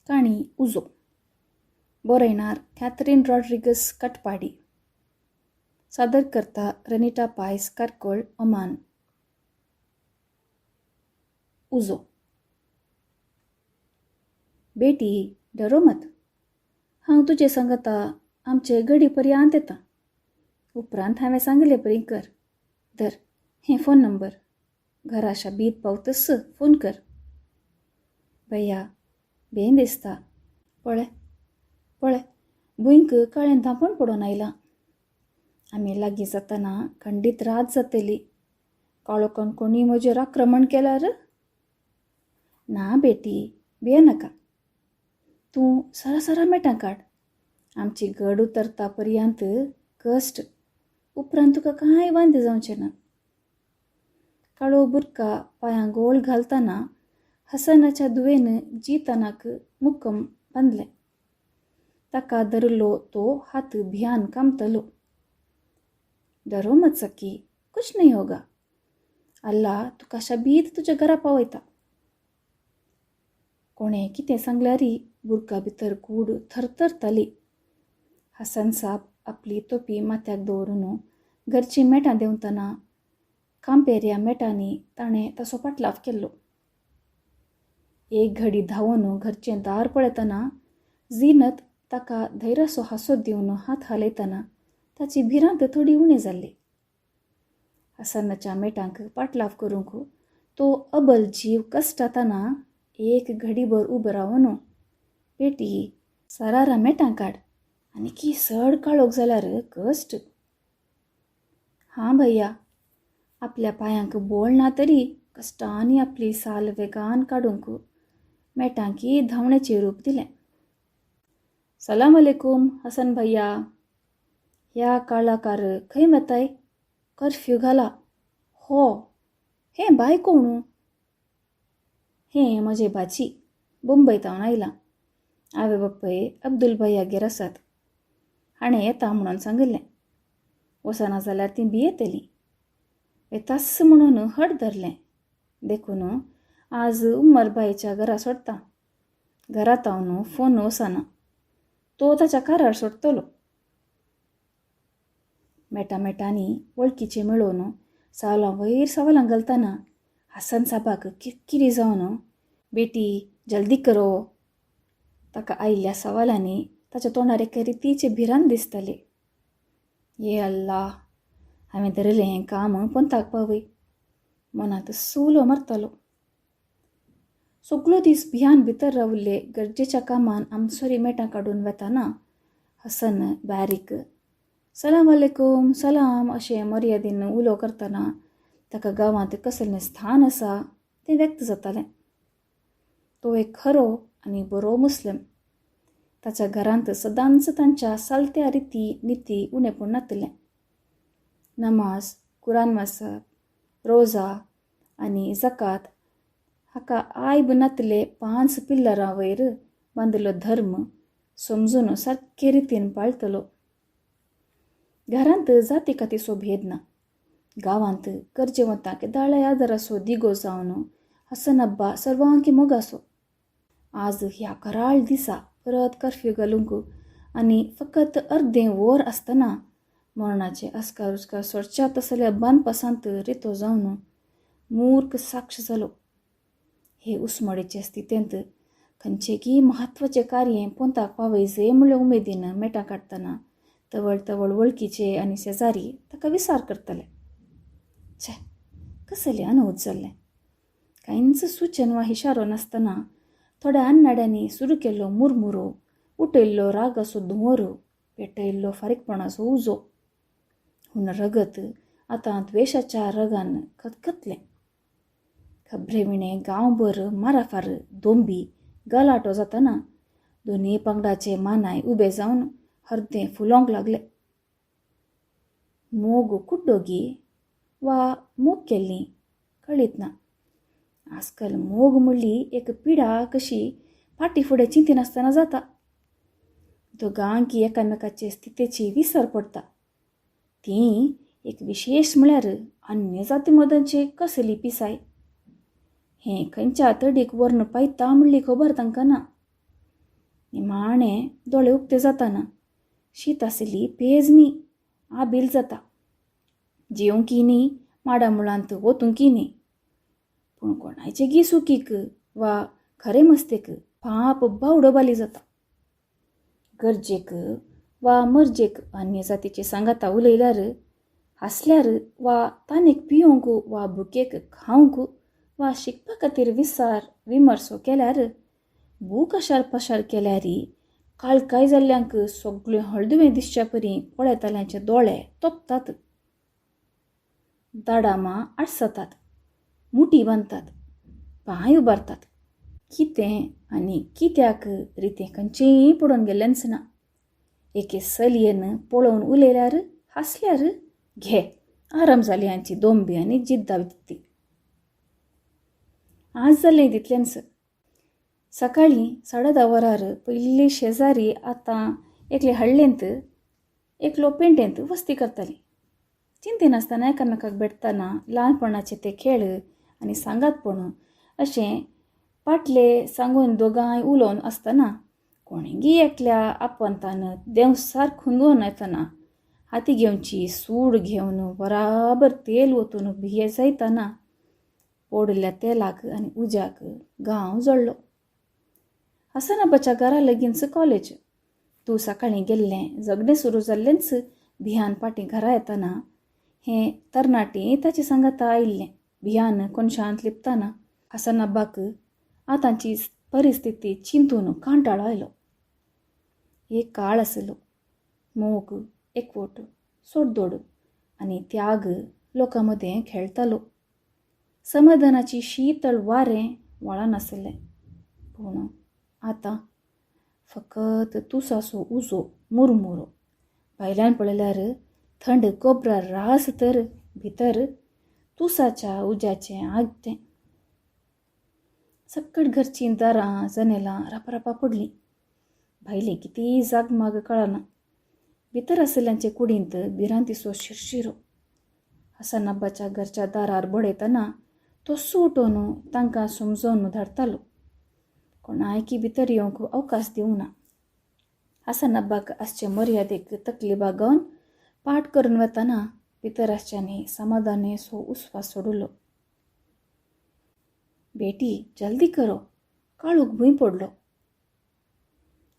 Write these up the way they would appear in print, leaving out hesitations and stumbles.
काणी उजो. बरयणार कॅथरीन रॉड्रिगस कटपाडी. सादर करता रेनिटा पायस, कार्कोळ, ओमान. उजो. बेटी डरो मत, हांव तुजे सांगता आमचे घडी पर्यंत येता. उपरांत हांवें सांगले परी कर. धर हें फोन नंबर, घरा शाबीत पावतस फोन कर. भैया बेन दिसता, पळय पळय भुंयक काळें धांपण पडून आयलां. आमी लागीं जातना खंडीत रात जातली. काळोखान कोणी म्हजेर आक्रमण केल्यार? ना बेटी, भियेनाका, तूं सरासरा मेटां काड. आमची गड उतरता पर्यंत कश्ट, उपरांत तुका कांय वांदे जावचें ना. काळो बुरका पांयां गोळ घालतना हसनाच्या धुवेन जितानाक मुक्कम बांदलें. ताका धरलो तो हात भियान कामतलो. डरो मत सखी, कुछ नहीं होगा. अल्ला तुका शाबीत तुज्या घरा पावयता. कोणें कितें सांगल्यारी बुरका भितर कूड थरथरताली. हसन साब आपली तोपी माथ्याक दवरून घरचीं मेटां देंवतना कांपेऱ्या मेटांनी ताणें ताचो पाटलाव केल्लो. एक घडी धांवून घरचें दार पळयतना झीनत ताका धैर्याचो हांसो दिवन हात हालयतना ताची भिरांत थोडी उणी जाल्ली. हसनाच्या मेटांक पाटलाव करूंक तो अबल जीव कश्टातना एक घडीभर उबो रावन, बेटी सरारा मेटां काड, आनी चड काळोख जाल्यार कश्ट. हां भैया, आपल्या पांयांक बोळ ना तरी कश्टांनी आपली साल वेगान काडूंक मेटांकी धांवण्याचें रूप दिलें. सलाम अलेकुम हसन भैया, ह्या काळाकार खंय वताय? कर्फ्यू घाला. हो, हें बाय कोण? हें म्हजें भाची, मुंबयतावन आयलां. आवय बापूय अब्दुल भैयागेर आसात. हाणें येता म्हणून सांगिल्लें. वचना जाल्यार तीं भियेतलीं. येताच म्हणून हट धरलें. देखून आज उमर बाईच्या घरा सोडटा. घरांत हांव फोन वचना, तो ताच्या कारार सोडटलो. मेटा मेटांनी वळखीचे मेळोवन सावलां वयर सवालां घालतना हसन साबाक किरकिरी जावन, बेटी जल्दी करो. ताका आयिल्ल्या सवालांनी ताच्या तोंडार एके रितीचे भिरांत दिसताली. ये अल्ला, हांवें धरिल्लें हें काम पंथाक पावय. मनांत सुलो मारतालो. सगलो दीस भियान भितर रावल्ले गरजेच्या कामान आमसोरी मेटां काडून वतना हसन बारीक सलाम अलेकुम सलाम अशें मर्यादीन उलो करतना ताका गांवांत कसलें स्थान आसा तें व्यक्त जातालें. तो एक खरो आनी बरो मुस्लिम. ताच्या घरांत सदांच तांच्या सालत्या रिती निती उणेपण नातलें. नमाज, कुरान वाचप, रोजा आनी जकात हाका आयब नातले 5 पिल्लरां वयर बांदिल्लो धर्म समजून सारके रितीन पाळटलो. घरांत जाती कातीचो भेद ना. गांवांत गरजेवंतांक दाळ्या आदाराचो दिगो जावन हसन अब्बा सर्वांकी मोगासो. आज ह्या कराळ दिसा परत कर्फ्यू घालूंक आनी फकत अर्दें वर आसतना मरणाचे आस्कार उस्कार सोडच्या तसल्या बांदपासांत रितो जावन मूर्ख साक्ष जालो. हे उस्मडीचे स्थितींत खंयचें म्हत्वाचें कार्य पोंताक पावयजे म्हणल्या उमेदीन मेटां काडटना तवळ तवळ वळखीचे आनी शेजारी ताका विचार करतले. छे, कसलें अनहूत जाल्लें. कांयच सुचन वा हिशारो नासतना थोड्या अन्नाड्यांनी सुरू केल्लो मुरमुरो, उठयल्लो रागाचो धुंवरो, पेटयल्लो फारीकपणाचो उजो. हून रगत आतां द्वेशाच्या रगान खतखतलें. खबरे विणें गांवभर माराफार दोंबी गलाटो जातना दोनूय पंगडाचे मानाय उबे जावन हर्दें फुलोवंक लागले. मोग कुड्डोगी वा मोग केल्ली कळीत ना. आजकाल मोग म्हणली एक पिडा कशी फाटी फुडें चिंतिनासतना जाता. दोगांकी एकामेकाचे स्थितीची विसर पडटा. ती एक विशेश म्हळ्यार अन्य जाती मदनचे कसली पिसाय. हें खंयच्या तडीक व्हरून पायता म्हणली खबर तांकां ना. निमाणें दोळे उक्ते जाताना शीत आशिल्ली पेज न्ही, आबील जाता. जेवंकी न्ही, माडा मुळांत वतूंकी न्ही. पूण कोणायचे गी सुकीक वा खरे मस्तेक पाप बावडोबाली जाता. गरजेक वा मर्जेक अन्य जातीचे सांगाता उलयल्यार, हांसल्यार वा तानेक पिवंक वा भुकेक खावंक वा शिकपा खातीर विसार विमर्सो केल्यार, भूक अशार पशार केल्यार काळकाय जाल्ल्यांक सगळें हळदुवें दिसच्या परी पळयताल्यांचे दोळे तोपतात, दाडामां आडसतात, मुठी बांदतात, पांय उबारतात. कितें आनी कित्याक रितें खंयचेंय पडून गेल्लेंच ना. एके चलयेन पळोवन उलयल्यार, हांसल्यार घे आराम जाली हांची दोंबी आनी जिद्दा ती. आज जालें तितलेंच. सकाळीं 10:30 वरार पयली शेजारी आतां एकले हळ्ळेंत एकलो पेंटेंत वस्ती करताली. चिंतिनासतना एकामेकाक भेटतना ल्हानपणाचे ते खेळ आनी सांगातपण अशें पाटले सांगून दोगांय उलोवन आसतना कोणेगी एकल्या आपंतान देंवसार खुंदून येतना हाती घेवची सूड घेवन बराबर तेल ओतून भिये जायतना पडिल्ल्या तेलाक आनी उज्याक गांव जळ्ळो. हसनाबाच्या घरा लगीनच कॉलेज. तूं सकाळीं गेल्लें झगडें सुरू जाल्लेंच भियान फाटीं घरा येतना हें तरणाटें ताचे सांगाता आयिल्लें. भियान कोनशांत लिपतना हसनाबाक आतांची परिस्थिती चिंतून कांटाळो आयलो. एक काळ आसलो, मोग, एकवट, सोडदोड आनी त्याग लोकां मदें खेळटालो. समाधानाची शीतळ वारें वळनासलें. पूण आतां फकत तुसाचो उजो मुरमुरो, भायल्यान पळयल्यार थंड गोबरा रास तर भितर तुसाच्या उज्याचें आगटें. सक्कड घरचीं दारां जनेलां रापरापा पडलीं. भायलीं कितेंय जागमाग कळना. भितर आशिल्ल्यांचे कुडींत भिरांतीचो शिरशिरो. हसनाबाच्या घरच्या दारार बडयतना तो सुटोवन तांकां समजोवन धाडटालो. कोणायकी भितर येवंक अवकाश दिवंक ना. हसनाबाक आसचे मर्यादेक तकली बागोवन पाठ करून वतना भितर आसच्यांनी समाधानेसो उस्वास सोडलो. बेटी जल्दी करो, काळोख भूंय पडलो.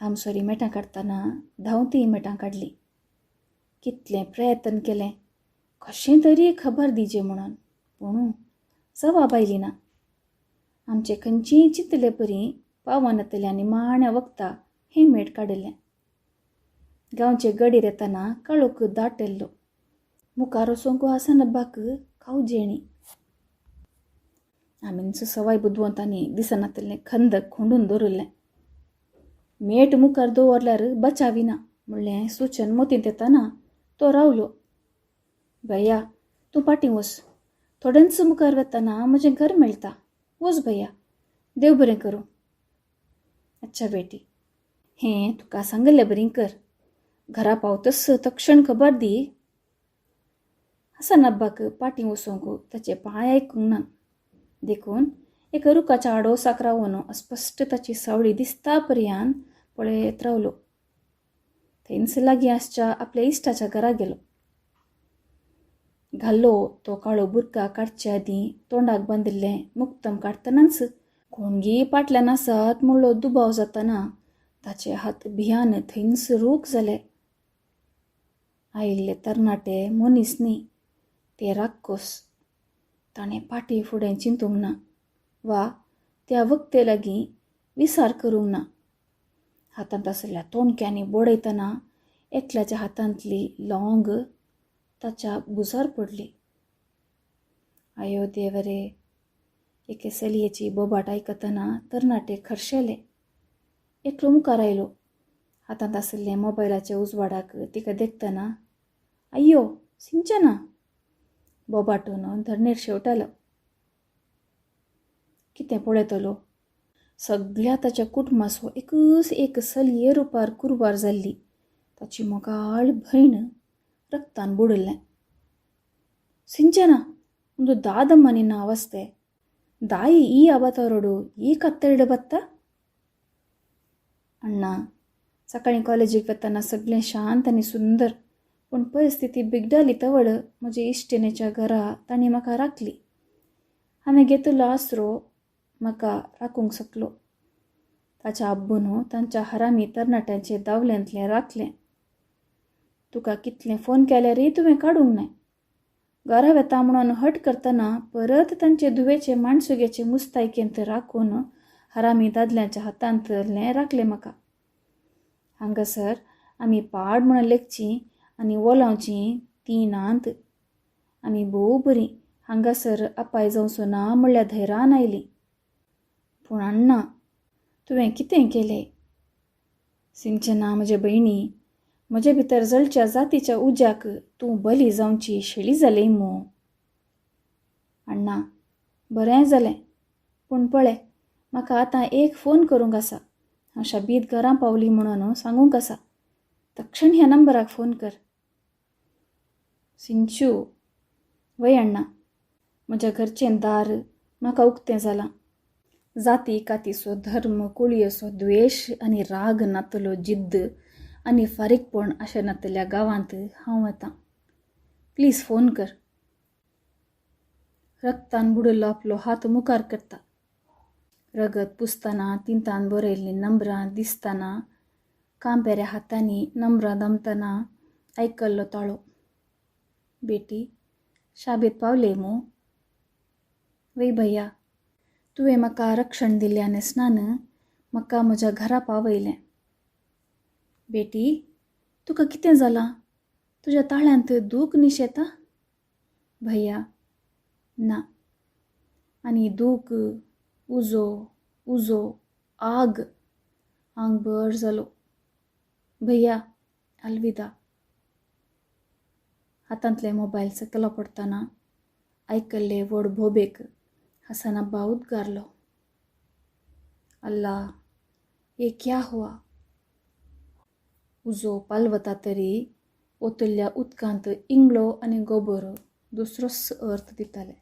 आमसोरी मेटां काडटना धांवती मेटां काडली. कितलें प्रयत्न केलें कशें तरी खबर दिजे म्हणून, पूण जबाब आयली ना. आमचे खंयचीय चिंतले परी पावनातल्या निमाण्या वखता हें मेट काडिल्लें. गांवचे गडीर येतना काळोख दाट येल्लो. मुखार वचोंक हसनाबाक कावजेणी. आमीच सवाय बुदवंतांनी दिसनातलें खंदक खोंडून दवरिल्लें. मेट मुखार दवरल्यार बचाविना म्हणलें सूचन मोतींत येतना तो रावलो. भैया तूं फाटीं वच, थोडेंच मुखार वतना म्हजें घर मेळटा, वच भैया, देव बरें करूं. अच्छा बेटी, हें तुका सांगिल्लें बरी कर, घरा पावतच तक्षण खबर दी. हसनाब्बाक फाटीं वचोंक ताचे पांय आयकूंक ना. देखून एका रुखाच्या आडोसाक रावन अस्पश्ट ताची सावळी दिसता पर्यान पळयत रावलो. थंयच लागीं आसच्या आपल्या इश्टाच्या घरा गेलो. घाल्लो तो काळो बुरका काडचे आदीं तोंडाक बांदिल्लें मुक्तम काडटनाच कोणगी पाटल्यान आसात म्हणलो दुबाव जातना ताचे हात भियान थंयच रूख जाले. आयिल्ले तरणाटे मनीस न्ही, ते राक्कोस. ताणें फाटीं फुडें चिंतूंक ना वा त्या वक्ते लागीं विचार करूंक ना. हातांत आशिल्ल्या तोणक्यांनी बडयतना एकल्याच्या हातांतली लौंग ताच्या भुजार पडली. आयो देवरे, एके चलयेची बोबाट आयकतना तरणाटे खर्शेले. एकलो मुखार आयलो. हातांत आशिल्लें मोबायलाच्या उजवाडाक तिका देखतना आय्यो सिंचना बोबाटून धरणेर शेवटालो. कितें पळयतलो, सगळ्या ताच्या कुटुंबाचो एकच एक चलये रुपार कुरवार जाल्ली ताची मोगाळ भयण रक्तान बुडिल्लें. ಸಿಂಚನ ಒಂದು ದಾದಮ್ಮ ನಿನ್ನ ಅವಸ್ಥೆ, ದಾಯಿ ಈ ಅವತಾರಡು ಈ ಕತ್ತೆರಡು ಬತ್ತ. अण्णा, सकाळीं कॉलेजीक वतना सगळें शांत आनी सुंदर, पूण परिस्थिती बिगडाली तवळ म्हजे इश्टिणीच्या घरा तांणी म्हाका राखली. हांवें घेतिल्लो आसरो म्हाका राखूंक शकलो. ताच्या आब्बून तांच्या हरामी तरणाट्यांचे दावल्यांतलें राखलें. तुका कितलें फोन केल्यारय तुवें काडूंक नाय. घरा वेता म्हणून हट करतना परत तांचे धुवेचे माणसुगेचे मुस्तायकेंत राखून हरामी दादल्यांच्या हातांतलें राखलें म्हाका. हांगासर आमी पाड म्हणून लेखचीं आनी वोलावचीं तीं नात. आमी भोव बरीं हांगासर अपाय जावचो ना म्हणल्या धैर्यान आयलीं. पूण अण्णा, तुवें कितें केलें? सिंचना म्हजे भयणी, म्हजे भितर जळच्या जातीच्या उज्याक तूं बली जावची शेळी जाली मू. अण्णा, बरें जालें, पूण पळय म्हाका आतां एक फोन करूंक आसा. हांव शाबीत घरां पावली म्हणून सांगूंक आसा. तक्षण ह्या नंबराक फोन कर. सिंचू, वय अण्णा, म्हज्या घरचें दार म्हाका उक्तें जालां. जाती कातीचो, धर्म कुळयेचो द्वेश आनी राग नातलो जिद्द आनी फारीकपण अशें नातल्या गांवांत हांव वतां. प्लीज फोन कर. रक्तान बुडिल्लो आपलो हात मुखार करता. रगत पुसतना तिंतान बरयल्लीं नंबरां दिसतना कांपेऱ्या हातांनी नंबरां दमतना आयकल्लो ताळो. बेटी, शाबीत पावले मू? वय भैया, तुवें म्हाका रक्षण दिल्ल्या न्हेसणान म्हाका म्हज्या घरा पावयलें. बेटी, तुका कितें जालां? तुज्या ताळ्यांत दूख निशेता? भैया, ना. आनी दूख, उजो उजो, आग, आंगभर जालो. भैया, अलविदा. हातांतले मोबायल सकला पडटना आयकल्ले व्हड भोबेक हसन अब्बा उद्गारलो, अल्ला, ये क्या हुआ? उजो पालवता तरी ओतल्ल्या उदकांत इंगळो आनी गोबोर दुसरोच अर्थ दिताले.